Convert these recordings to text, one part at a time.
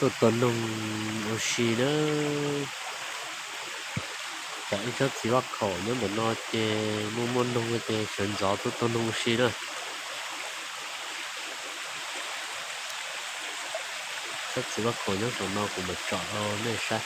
Tuaj tua noog ua si na. Tsam ib tsob txiv vaj khaum nyob ntawm no ces muaj muaj noog ces sawv ntxov tuaj tua noog ua si na. Tsob txiv vaj khaum nyob saum no kuv mam tsom rau nej saib.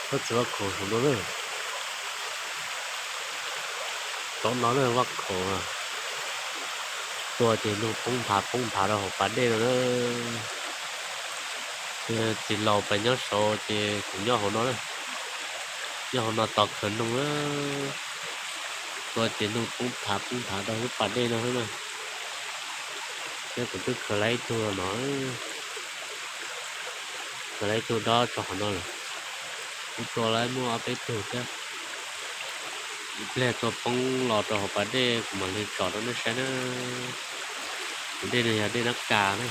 Tsob txiv vaj khaum saum no na. Tsob no na vaj khaum. Tua ces noog poob nthav poob nthav rau hauv pas dej no na. Txiv laus pes nyob saud ces kuv nyob hauv no na. Nyob hauv no tos khaws noog na. Tua ces noog poob nthav poob nthav rau lub pas dej no xwb na. Thiab kuv twb khaws lawm ib tug no, khaws lawm ib tug dob tso hauv no lawm. Kuv tua lawm muaj ob peb tug thiab. Ib pliag tua poob los rau hauv pas dej kuv mam li tsom rau nej saib na. Tus dej no yog dej Nab Kas na.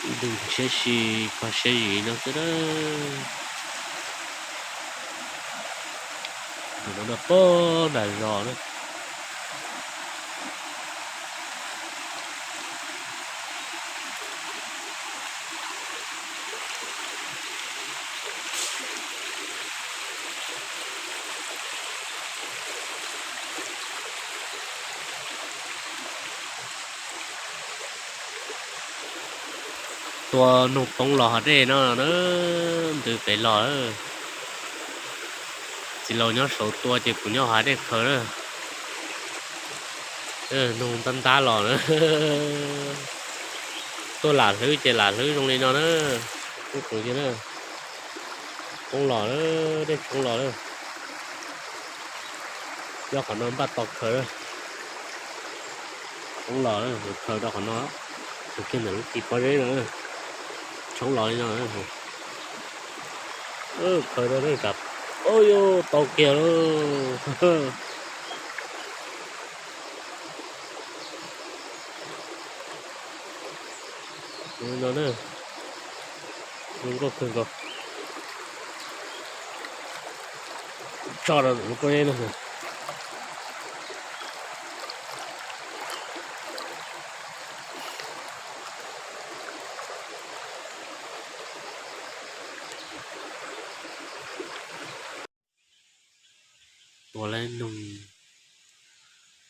Ib tug siab si kho siab zis no xwb na. Tus no poob nram zos na. Tua noog poob los hav dej no na, ntws pem los. Txiv laus nyob saud tua ces kuv nyob hav dej khaws na. Noog ntab ntab los na. Tuaj lam hlwb ces lam hlwb zoo li no na. Kuj tus na, tshoob los, dej tshoob los lawm. Nyob qhov no npaj tos khaws. Tshoob los, khaws rau qhov no, khaws kiag ntawm lub txiv pob zeb no. Tshoob los li no. Khaws rau, ua yus tau kiag lauj. No na, zoo nkauj kawg nkaus. Tso rau lub pob zeb no. Tua lawm noog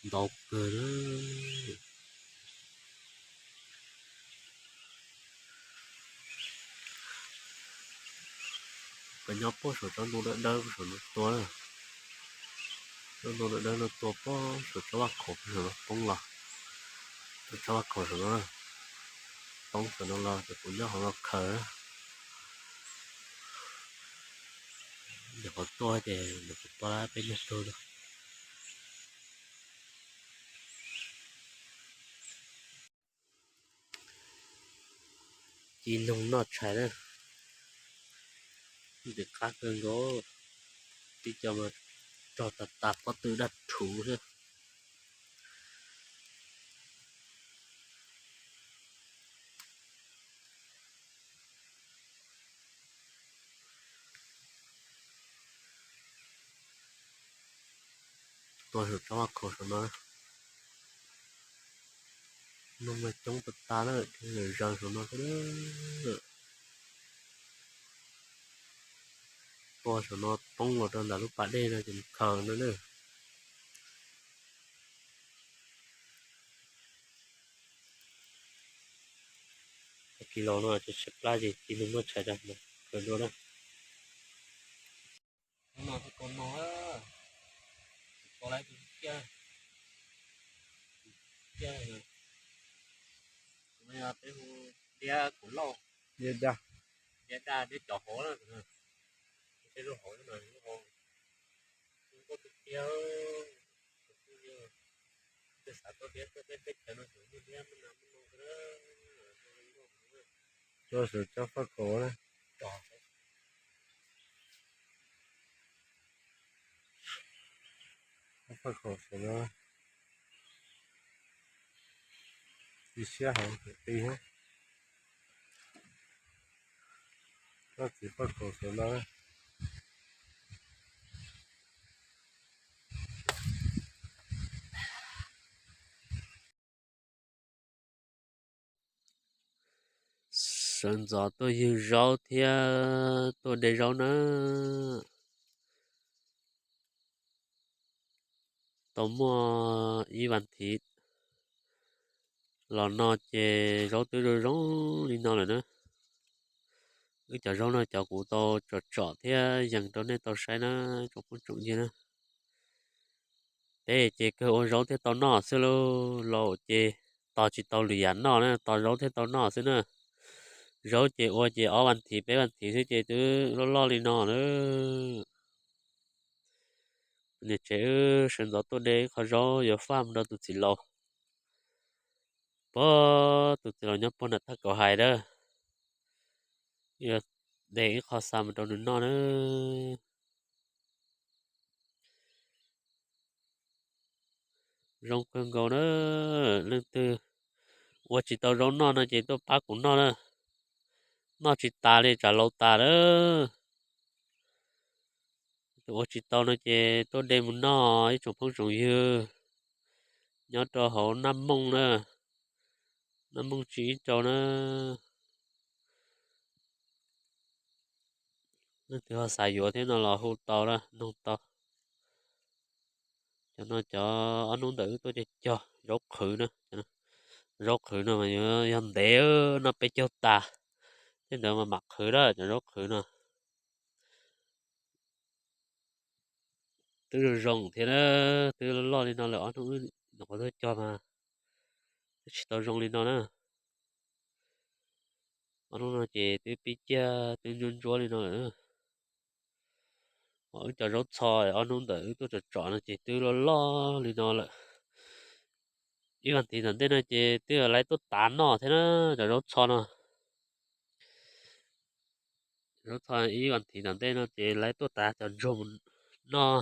ntau kawg na. Koj nyob puag saum tsob ntoo dawb dawb puag saum no tua na. Tsob ntoo dawb dawb no tua puag saum tsob vaj khaum puag saum no poob los. Tsob vaj khaum saum no, poob saum no los ces kuv nyob hauv no khaws. Nyuam qhuav tuaj ces nyuam qhuav tua peb nyuag tug no. Ci noog noj tshais na, ntxim qab kawg nkaus. Tib co mas rog tas tas pob tw daj rhuv xwb. Tua saum tsob vaj khaum saum no, noog mas coob tas tas na, zaws saum no xwb na. Tua saum no poob los rau ntawm lub pas dej no ces mus khaws no na. Tag kis los no ces tshaib plab ces ci noog noj tshais rau mus khaws dua na. Hnub no twb kua noog, kua lawm tus ciaj, ciaj, tus no yog peb hu diab kuv lauj, diab daj, diab daj, diab cov hauv na, peb lub hauv no, lub hauv, lub nkauj tiag tiag. Tus twg xav tau diab tuaj peb teb chaws no tseem muaj diab muaj nas muaj noog na. Tuaj saum tsob faj khaum na. Tsob faj khaum saum no, ci siab heev, qis heev. Tsob txiv faj khaum saum no. sawv ntxov tuaj ywg zaub thiab tuaj de zaub na. Tau muaj ib vas thiv los no ces zaub twb zoo zoo li no lawm na. Wb cov zaub no cov kuv tau tsom tsom thiab yees rau nej tau saib na, tsoom phooj tsoom ywg na. Peb ces kawg ua zaub thiab tau noj xwb lauj, los ces tos tsis tau lwm yam noj na, tos zaub thiab tau noj xwb na. Zaub ces ua ces ob vas thiv peb vas thiv xwb ces twb loj loj li no na. Niam tsev wb sawv ntxov tuaj de ib qho zaub yuav faj mus rau tus txiv laus. Puag tus txiv laus nyob puag nram thaj kaum hais dab, yuav de ib qho xa mus rau nws noj na. Zoo kawg nkaus na. Leej twg ua tsis tau zaub noj no ces tuaj pab kuv noj na. Noj tsis tas li tsam laus tas lawm. Tus ua tsis tau no ces tuaj de mus noj ib tsoom phooj tsoom ywg nyob rau hauv Naj Mooj na, Naj Mooj tsis ib rau na. Leej twg ho xav yuav thiab no los hu tau na, noog tau. Cov no cov ob hnub ntawm wb tuaj cog cog zaub qhwv na. Zaub qhwv no mas yog ntev, noj peb caug tas, tej ntawd mas mam qhwv na cov zaub qhwv no. Twb zoo zoo thiab na, twb loj loj li no lawm, ob hnub nyuam qhuav tuaj cog mas twb tsis tau zoo li no na. Ob hnub no ces twb pib ciaj twb ntsuab ntsuab li no lawm. Wb cov zaub txho ob hnub ntawm wb tuaj tsom tsom no ces twb loj loj li no lawm. Ib vas thiv tom ntej no ces twb laiv tuaj tav noj thiab na, cov zaub txho no. Zaub txho ib vas thiv tom ntej no ces laiv tuaj tav cov ntsuag mus noj,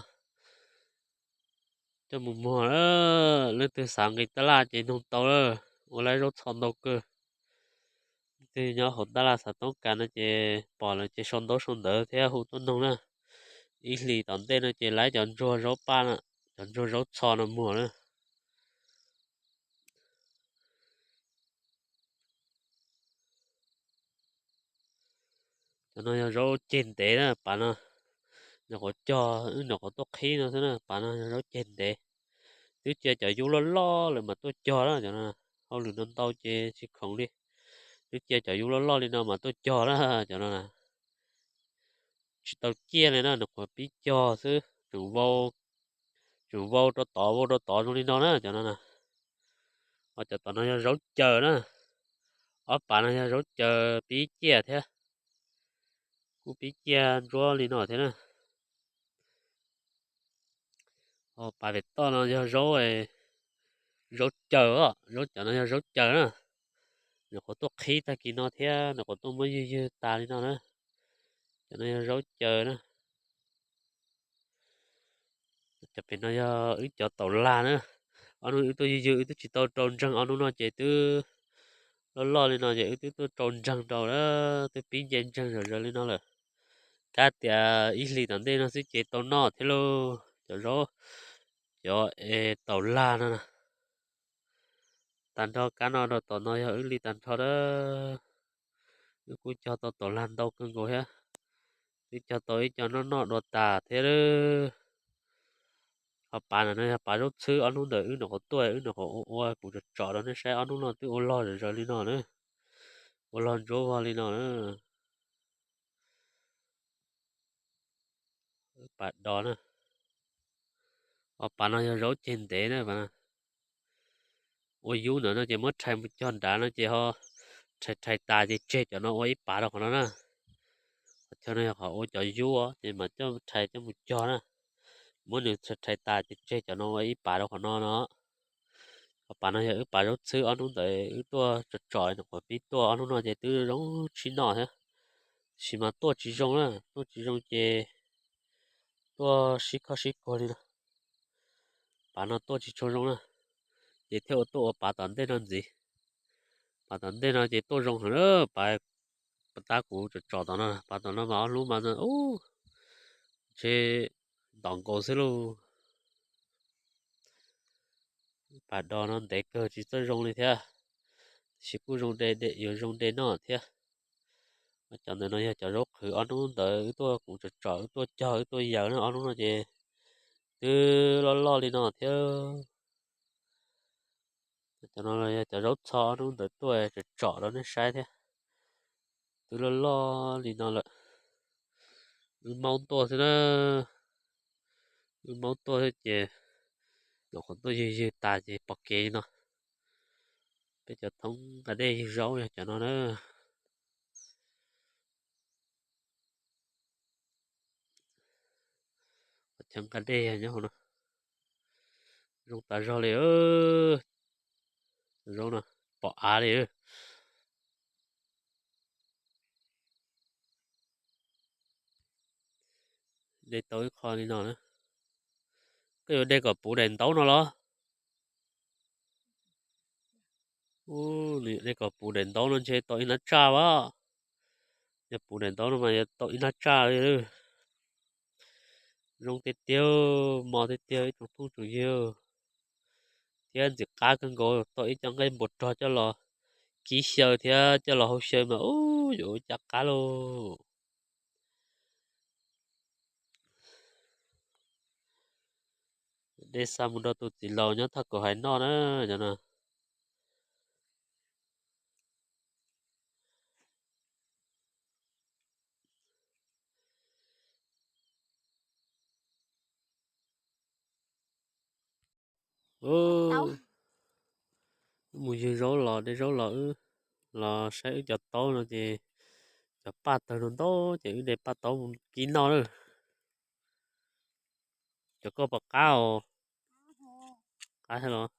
coj mus muag. Leej twg xav nqis tab laj ces noog tau lawm, ua laiv zaub txho ntau kawg. Leej twg nyob hauv tab laj xav toob kas no ces pom lawm ces sau ntaub sau ntawv thiab hu tuaj noog na. Ib hlis tom ntej no ces laiv cov ntsuag zaub paj, cov ntsuag zaub txho no muag na. Cov no yog zaub ceg ntev na, pas no nyuam qhuav cog, wb nyuam qhuav tuaj qhib no xwb na, pas no yog zaub ceg ntev. Twb cia cov yub loj loj lawm mas tuaj cog na cov no. Hauj lwm no ntau ces tsis khoom li. Twb cia cov yub loj loj li no mas tuaj cog na cov no. Tsis tau ciaj li na, nyuam qhuav pib cog xwb, tseem vau, tseem vau rau tod vau rau tod zoo li no na cov no na. Ho cov tom no yog zaub caws na. Ob pas no yog zaub caws pib ciaj thiab, kuj pib ciaj ntsuab li no thiab na. Ho pas pem toj no yog zaub, zaub caws os, zaub cov no yog zaub caws na. Nyuam qhuav tuaj qhib tag kis no thiab nyuam qhuav tuaj muab ywg ywg tas li no na. Cov no yog zaub caws na. Cov pem no yog wb cov taum lag na. Ob hnub wb tuaj ywg ywg wb twb tsis tau rau ntseeg, ob hnub no ces twb loj loj li no ces wb twb tuaj rau ntseeg rau na, twb pib nce ntseeg zom zaws li no lawm. Kab tias ib hlis tom ntej no xwb ces tau noj thiab lauj, cov zaub, cov es taum lag no na. Tag nrho kab no rau tom no yog wb li tag nrho na. Wb kuj cog tau taum lag ntau kawg nkaus thiab, twb cog tau ib co noj noj dua tas thiab. Ho pas no yog pas zaub txhwb, ob hnub ntawm wb nyuam qhuav tuaj wb nyuam qhuav ua ua kuv tsom tsom rau nej saib, ob hnub no twb ua log zom zaws li no na, ua log ntsuab vog li no na. Pas do na. Ho pas no yog zaub ceg ntev na, ua yub ntawm no ces muab rhais mus cog nrad no ces ho rhais rhais tas ces tseg cov no ua ib pas rau qhov no na. Qhov chaw no yog qhov ua cov yub ces mam coj rhais coj mus cog na. Muab nws rhais tas ces tseg cov no ua ib pas rau qhov no no. Ho pas no yog wb pas zaub txhwb, ob hnub ntawd wb tuaj tsom tsom nyuam qhuav pib tuaj, ob hnub no ces twb zoo tshib noj thiab. Tab sis mas tuaj tsis zoo na, tuaj tsis zoo ces tuaj sib khob sib kuag li no. Pas no tuaj tsis tshua zoo na, ces thiaj ua tuaj ua pas tom ntej no ntxiv. Pas tom ntej no ces tuaj zoo heev na, pas, pas tab kuv tsom tsom tom no, pas tom no mas ob hnub mas ub, ntshe ntom nkaus xwb lauj. Pas do no ntev kawg tsis txawj zoo li thiab, tab sis kuj zoo de, yuav zoo de noj thiab. Cov ntawm no yog cov zaub qhwv ob hnub ntawd wb tuaj kuv tsom tsom wb tuaj cog wb tuaj yaws na, ob hnub no ces twb loj loj li no thiab. Cov no yog cov zaub txho ob hnub ntawd tuaj tsom tsom rau nej saib thiab. Twb loj loj li no lawm. Wb maub tuaj xwb na. Wb maub tuaj xwb ces nyuam qhuav tuaj ywg ywg tas ces pom kev li no. Peb cov thoob nqa dej ywg zaub yog cov no na. Qhov chaw nqa dej nyob hauv no. Zoo tas zog li. Zaub no pom av li. Dej tau ib qho li no na. Koj yuav de kom puv daim ntaub no los? Ub, nws de kom puv daim ntaub no ntshe tau ib hnab tsaj as. Yog puv daim ntaub no mas yuav tau ib hnab tsaj li. Zoo tiag tiag, mos tiag tiag ib tsoom phooj tsoom ywg. Thiab ntxim qab kawg nkaus, tau ib co nqaij npua rog coj los kib xyaw thiab coj los hau xyaw mas ub yuav ua cas qab lauj. Dej xa mus rau tus txiv laus nyob thaj kaum hais noj na, cov no. Wb mus ywg zaub los de zaub los wb los saib wb cov taub no ces cov paj tawg ntau ntau ces wb de paj taub mus kib noj lawm. Cov koj puas qab os? Qab thiab los?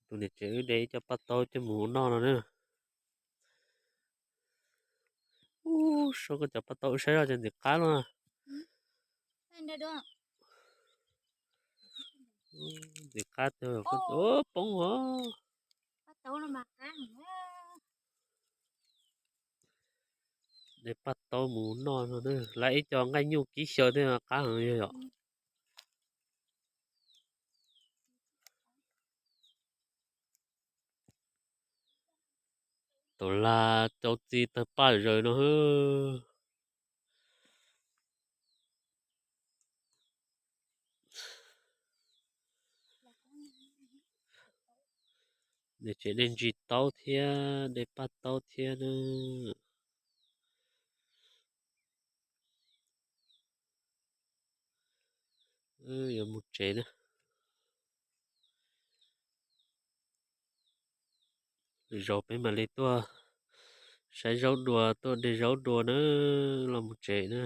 Tus niam tsev wb de ib co paj taub coj mus ua noj no na. Ub, so koj cov paj taub wb saib zoj ces ntxim qab los. Ntxim qab tiag, poob os. De paj taub mus noj no, lawv ib co nqaij nyuj kib xyaw thiab qab heev yog yom. Tus lag cau txi tawg paj zaws no. Niam tsev de ntsis taub thiab de paj taub thiab na. Wb yuav mus tsev na. Lwm zaus peb mam li tuaj saib zaub dua, tuaj de zaub dua na, los mus tsev na.